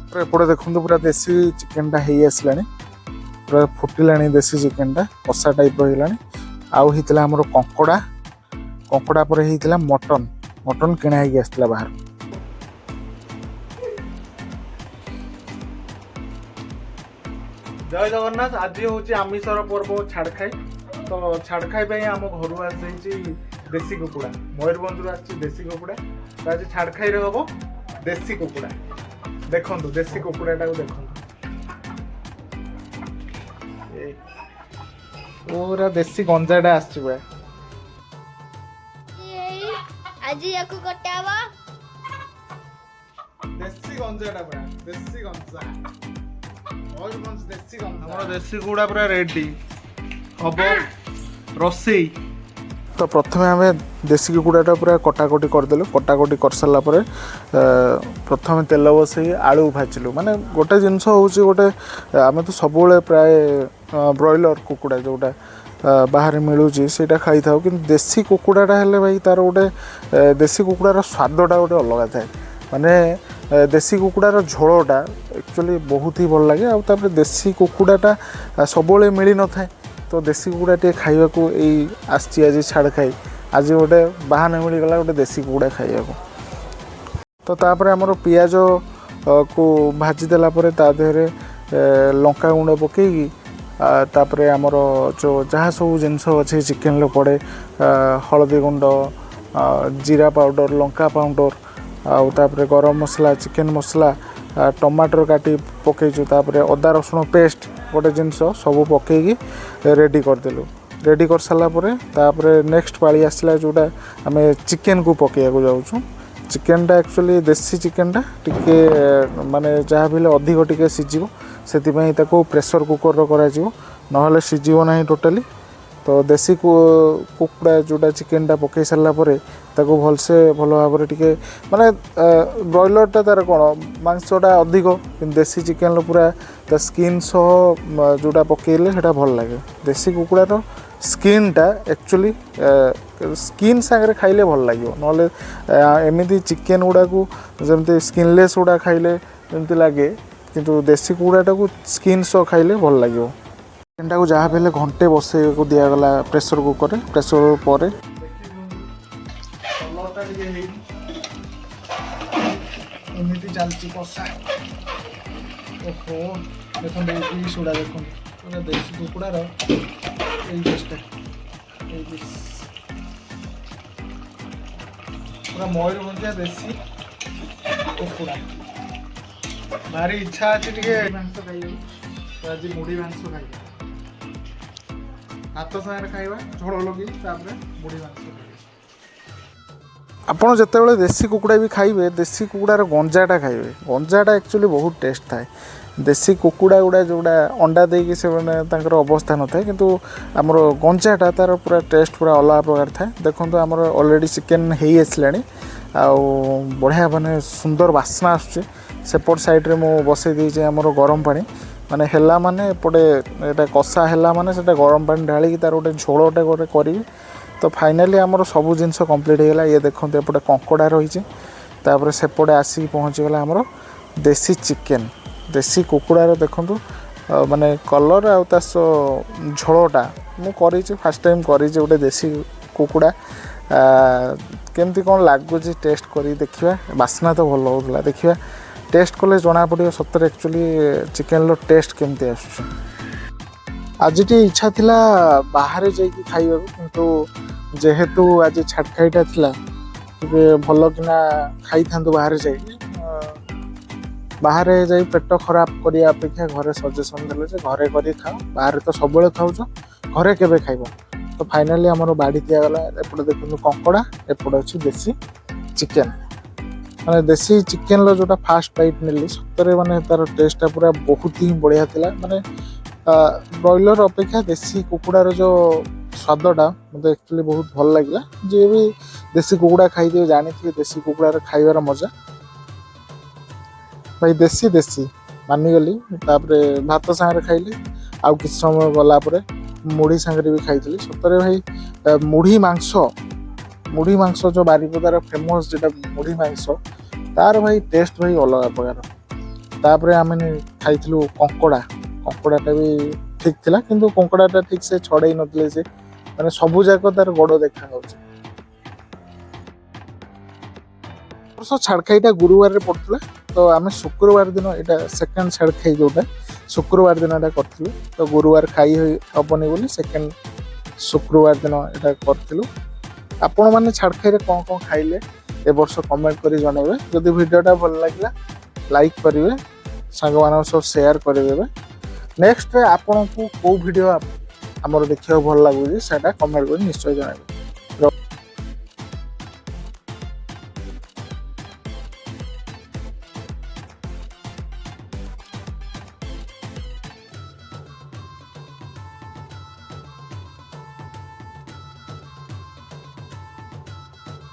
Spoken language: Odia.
ଏପଟେ ଦେଖନ୍ତୁ, ପୁରା ଦେଶୀ ଚିକେନଟା ହେଇ ଆସିଲାଣି, ପୁରା ଫୁଟିଲାଣି। ଦେଶୀ ଚିକେନଟା କଷା ଟାଇପ୍ର ହେଇଗଲାଣି। ଆଉ ହେଇଥିଲା ଆମର କଙ୍କଡ଼ା। କଙ୍କଡ଼ା ପରେ ହେଇଥିଲା ମଟନ୍। ମଟନ୍ କିଣା ହେଇକି ଆସିଥିଲା ବାହାରୁ। ଜୟ ଜଗନ୍ନାଥ। ଆଜି ହେଉଛି ଆମିଷର ପର୍ବ ଛାଡ଼ଖାଇ। ତ ଛାଡ଼ଖାଇ ପାଇଁ ଆମ ଘରୁ ଆସିଯାଇଛି ଦେଶୀ କୁକୁଡ଼ା। ମୟୂରଭଞ୍ଜରୁ ଆସିଛି ଦେଶୀ କୁକୁଡ଼ା। ତ ଆଜି ଛାଡ଼ଖାଇରେ ହବ ଦେଶୀ କୁକୁଡ଼ା। ଦେଖନ୍ତୁ, ଦେଶୀ କୁକୁଡ଼ାଟାକୁ ଦେଖନ୍ତୁ। ଏ ପୁରା ଦେଶୀ ଗଞ୍ଜାଟା ଆସିଛି ପୁରା। ଏଇ ଆଜି ୟାକୁ କଟା ହବ। ଦେଶୀ ଗଞ୍ଜାଟା, ପୁରା ଦେଶୀ ଗଞ୍ଜା, ମୟୂରଭଞ୍ଜ ଦେଶୀ ଗଞ୍ଜା। ଆମର ଦେଶୀ କୁକୁଡ଼ା ପୁରା ରେଡି, ହବ ରୋଷେଇ। ତ ପ୍ରଥମେ ଆମେ ଦେଶୀ କୁକୁଡ଼ାଟା ପୁରା କଟାକଟି କରିଦେଲୁ। କଟାକଟି କରିସାରିଲା ପରେ ପ୍ରଥମେ ତେଲ ବସେଇ ଆଳୁ ଭାଜିଲୁ। ମାନେ ଗୋଟେ ଜିନିଷ ହେଉଛି, ଗୋଟେ ଆମେ ତ ସବୁବେଳେ ପ୍ରାୟ ବ୍ରଏଲର୍ କୁକୁଡ଼ା ଯେଉଁଟା ବାହାରେ ମିଳୁଛି, ସେଇଟା ଖାଇଥାଉ। କିନ୍ତୁ ଦେଶୀ କୁକୁଡ଼ାଟା ହେଲେ ଭାଇ, ତା'ର ଗୋଟେ ଦେଶୀ କୁକୁଡ଼ାର ସ୍ୱାଦଟା ଗୋଟେ ଅଲଗା ଥାଏ। ମାନେ ଦେଶୀ କୁକୁଡ଼ାର ଝୋଳଟା ଆକ୍ଚୁଆଲି ବହୁତ ହି ଭଲ ଲାଗେ। ଆଉ ତାପରେ ଦେଶୀ କୁକୁଡ଼ାଟା ସବୁବେଳେ ମିଳିନଥାଏ। ତ ଦେଶୀ କୁକୁଡ଼ା ଟିକେ ଖାଇବାକୁ ଏଇ ଆସିଛି ଆଜି ଛାଡ଼ ଖାଇ। ଆଜି ଗୋଟେ ବାହାନା ମିଳିଗଲା ଗୋଟେ ଦେଶୀ କୁକୁଡ଼ା ଖାଇବାକୁ। ତ ତାପରେ ଆମର ପିଆଜ କୁ ଭାଜି ଦେଲା ପରେ ତା ଦେହରେ ଲଙ୍କା ଗୁଣ୍ଡ ପକେଇକି, ତାପରେ ଆମର ଯେଉଁ ଯାହା ସବୁ ଜିନିଷ ଅଛି ଚିକେନରେ ପଡ଼େ, ହଳଦୀ ଗୁଣ୍ଡ, ଜିରା ପାଉଡ଼ର, ଲଙ୍କା ପାଉଡ଼ର, ଆଉ ତାପରେ ଗରମ ମସଲା, ଚିକେନ ମସଲା, ଟମାଟର କାଟି ପକେଇଛୁ, ତାପରେ ଅଦା ରସୁଣ ପେଷ୍ଟ, ଗୋଟେ ଜିନିଷ ସବୁ ପକେଇକି ରେଡ଼ି କରିଦେଲୁ। ରେଡ଼ି କରିସାରିଲା ପରେ ତାପରେ ନେକ୍ସଟ ପାଳି ଆସିଲା, ଯେଉଁଟା ଆମେ ଚିକେନକୁ ପକେଇବାକୁ ଯାଉଛୁ। ଚିକେନଟା ଆକ୍ଚୁଆଲି ଦେଶୀ ଚିକେନଟା ଟିକେ ମାନେ ଯାହା ବି ହେଲେ ଅଧିକ ଟିକେ ସିଝିବ। ସେଥିପାଇଁ ତାକୁ ପ୍ରେସର କୁକର୍ର କରାଯିବ, ନହେଲେ ସିଝିବ ନାହିଁ ଟୋଟାଲି। ତ ଦେଶୀ କୁକୁଡ଼ା ଯେଉଁଟା ଚିକେନଟା ପକେଇ ସାରିଲା ପରେ ତାକୁ ଭଲସେ ଭଲ ଭାବରେ ଟିକେ, ମାନେ ବ୍ରଏଲର୍ଟା ତାର କ'ଣ ମାଂସଟା ଅଧିକ, କିନ୍ତୁ ଦେଶୀ ଚିକେନର ପୁରା ତା ସ୍କିନ୍ ସହ ଯେଉଁଟା ପକେଇଲେ ସେଇଟା ଭଲ ଲାଗେ। ଦେଶୀ କୁକୁଡ଼ାର ସ୍କିନ୍ଟା ଆକ୍ଚୁଆଲି ସ୍କିନ୍ ସାଙ୍ଗରେ ଖାଇଲେ ଭଲ ଲାଗିବ। ନହେଲେ ଏମିତି ଚିକେନ୍ ଗୁଡ଼ାକୁ ଯେମିତି ସ୍କିନଲେସ୍ ଗୁଡ଼ା ଖାଇଲେ ଯେମିତି ଲାଗେ, କିନ୍ତୁ ଦେଶୀ କୁକୁଡ଼ାଟାକୁ ସ୍କିନ୍ ସହ ଖାଇଲେ ଭଲ ଲାଗିବ। ଚିକେନଟାକୁ ଯାହା ବି ହେଲେ ଘଣ୍ଟେ ବସେଇବାକୁ ଦିଆଗଲା ପ୍ରେସର କୁକରରେ। ପ୍ରେସର ପରେ କଲର୍ଟା ଟିକେ ହେଇନି। ଏମିତି ଚାଲିଛି କଷା। ଓହୋ, ଦେଖନ୍ତୁ ଏଇ ପିସ୍ ଗୁଡ଼ା ଦେଖନ୍ତୁ। ପୁରା ଦେଶୀ କୁକୁଡ଼ାର ଏଇ ପିସ୍ଟା, ଏଇ ପିସ୍ ପୁରା ମୟୂରଭଞ୍ଜିଆ ଦେଶୀ କୁକୁଡ଼ା। ଭାରି ଇଚ୍ଛା ଅଛି ଟିକେ ମାଂସ ଖାଇବାକୁ। ତ ଆଜି ମୁଢ଼ି ମାଂସ ଖାଇବା, ଭାତ ସାଙ୍ଗରେ ଖାଇବା ଝୋଳ ଲଗେଇ, ତାପରେ ମୁଢ଼ି ମାଂସ ଖାଇବା। ଆପଣ ଯେତେବେଳେ ଦେଶୀ କୁକୁଡ଼ା ବି ଖାଇବେ, ଦେଶୀ କୁକୁଡ଼ାର ଗଞ୍ଜାଟା ଖାଇବେ। ଗଞ୍ଜାଟା ଆକ୍ଚୁଆଲି ବହୁତ ଟେଷ୍ଟ ଥାଏ। ଦେଶୀ କୁକୁଡ଼ା ଗୁଡ଼ା ଯେଉଁଟା ଅଣ୍ଡା ଦେଇକି ସେମାନେ ତାଙ୍କର ଅବସ୍ଥା ନଥାଏ, କିନ୍ତୁ ଆମର ଗଞ୍ଜାଟା ତା'ର ପୁରା ଟେଷ୍ଟ ପୁରା ଅଲଗା ପ୍ରକାର ଥାଏ। ଦେଖନ୍ତୁ, ଆମର ଅଲରେଡ଼ି ଚିକେନ୍ ହେଇ ଆସିଲାଣି ଆଉ ବଢ଼ିଆ ମାନେ ସୁନ୍ଦର ବାସ୍ନା ଆସୁଛି। ସେପଟ ସାଇଡ଼୍ରେ ମୁଁ ବସେଇ ଦେଇଛି ଆମର ଗରମ ପାଣି। ମାନେ ହେଲା ମାନେ ଏପଟେ ଏଇଟା କଷା ହେଲା ମାନେ ସେଇଟା ଗରମ ପାଣି ଢାଳିକି ତା'ର ଗୋଟେ ଝୋଳଟା ଗୋଟେ କରିବି। ତ ଫାଇନାଲି ଆମର ସବୁ ଜିନିଷ କମ୍ପ୍ଲିଟ୍ ହେଇଗଲା। ଇଏ ଦେଖନ୍ତୁ, ଏପଟେ କଙ୍କଡ଼ା ରହିଛି, ତାପରେ ସେପଟେ ଆସିକି ପହଞ୍ଚିଗଲା ଆମର ଦେଶୀ ଚିକେନ୍। ଦେଶୀ କୁକୁଡ଼ାର ଦେଖନ୍ତୁ ମାନେ କଲର୍ ଆଉ ତା ସହ ଝୋଳଟା। ମୁଁ କରିଛି, ଫାର୍ଷ୍ଟ ଟାଇମ୍ କରିଛି ଗୋଟେ ଦେଶୀ କୁକୁଡ଼ା। କେମିତି କ'ଣ ଲାଗୁଛି ଟେଷ୍ଟ କରିକି ଦେଖିବା। ବାସ୍ନା ତ ଭଲ ହେଉଥିଲା। ଦେଖିବା, ଟେଷ୍ଟ କଲେ ଜଣାପଡ଼ିବ ସତରେ ଆକ୍ଚୁଆଲି ଚିକେନର ଟେଷ୍ଟ କେମିତି ଆସୁଛି। ଆଜି ଟିକେ ଇଚ୍ଛା ଥିଲା ବାହାରେ ଯାଇକି ଖାଇବାକୁ, କିନ୍ତୁ ଯେହେତୁ ଆଜି ଛାଡ଼ଖାଇଟା ଥିଲା, ଟିକେ ଭଲ କିନା ଖାଇଥାନ୍ତୁ ବାହାରେ ଯାଇକି। ବାହାରେ ଯାଇ ପେଟ ଖରାପ କରିବା ଅପେକ୍ଷା ଘରେ ସଜେସନ୍ ଦେଲେ ଯେ ଘରେ କରିକି ଖାଅ, ବାହାରେ ତ ସବୁବେଳେ ଖାଉଛ, ଘରେ କେବେ ଖାଇବ? ତ ଫାଇନାଲି ଆମର ବାଢ଼ି ଦିଆଗଲା। ଏପଟେ ଦେଖନ୍ତୁ କଙ୍କଡ଼ା, ଏପଟେ ଅଛି ଦେଶୀ ଚିକେନ୍। ମାନେ ଦେଶୀ ଚିକେନର ଯେଉଁଟା ଫାଷ୍ଟ ବାଇଟ୍ ନେଲି, ସତରେ ମାନେ ତାର ଟେଷ୍ଟଟା ପୁରା ବହୁତ ହିଁ ବଢ଼ିଆ ଥିଲା। ମାନେ ବ୍ରଏଲର ଅପେକ୍ଷା ଦେଶୀ କୁକୁଡ଼ାର ଯେଉଁ ସ୍ୱାଦଟା ମୋତେ ଆକ୍ଚୁଆଲି ବହୁତ ଭଲ ଲାଗିଲା। ଯିଏ ବି ଦେଶୀ କୁକୁଡ଼ା ଖାଇଥିବେ, ଜାଣିଥିବେ ଦେଶୀ କୁକୁଡ଼ାର ଖାଇବାର ମଜା। ଭାଇ, ଦେଶୀ ଦେଶୀ ମାନିଗଲି। ତାପରେ ଭାତ ସାଙ୍ଗରେ ଖାଇଲି, ଆଉ କିଛି ସମୟ ଗଲା ପରେ ମୁଢ଼ି ସାଙ୍ଗରେ ବି ଖାଇଥିଲି। ସତରେ ଭାଇ, ମୁଢ଼ି ମାଂସ, ମୁଢ଼ି ମାଂସ ଯେଉଁ ବାରିପଦାର ଫେମସ୍ ଯେଉଁଟା ମୁଢ଼ି ମାଂସ, ତାର ଭାଇ ଟେଷ୍ଟ ଭାଇ ଅଲଗା ପ୍ରକାର। ତାପରେ ଆମେ ଖାଇଥିଲୁ କଙ୍କଡ଼ା। କଙ୍କଡ଼ାଟା ବି ଠିକ୍ ଥିଲା, କିନ୍ତୁ କଙ୍କଡ଼ାଟା ଠିକ୍ ସେ ଛଡ଼େଇ ନଥିଲେ ସେ, ମାନେ ସବୁ ଯାକ ତାର ଗୋଡ଼ ଦେଖାଯାଉଛି। ବର୍ଷ ଛାଡ଼ଖାଇଟା ଗୁରୁବାରରେ ପଡ଼ୁଥିଲା, ତ ଆମେ ଶୁକ୍ରବାର ଦିନ, ଏଇଟା ସେକେଣ୍ଡ ଛାଡ଼ଖାଇ ଯେଉଁଟା, ଶୁକ୍ରବାର ଦିନ ଏଇଟା କରିଥିଲୁ। ତ ଗୁରୁବାର ଖାଇ ହେବନି ବୋଲି ସେକେଣ୍ଡ ଶୁକ୍ରବାର ଦିନ ଏଇଟା କରିଥିଲୁ। ଆପଣମାନେ ଛାଡ଼ଖାଇରେ କ'ଣ କ'ଣ ଖାଇଲେ ଏ ବର୍ଷ, କମେଣ୍ଟ କରି ଜଣାଇବେ। ଯଦି ଭିଡ଼ିଓଟା ଭଲ ଲାଗିଲା, ଲାଇକ୍ କରିବେ, ସାଙ୍ଗମାନଙ୍କ ସହ ସେୟାର କରିଦେବେ। ନେକ୍ସଟ ଆପଣଙ୍କୁ କେଉଁ ଭିଡ଼ିଓ ଆମର ଦେଖିବାକୁ ଭଲ ଲାଗୁଛି, ସେଇଟା କମେଣ୍ଟ କରି ନିଶ୍ଚୟ ଜଣାଇବେ।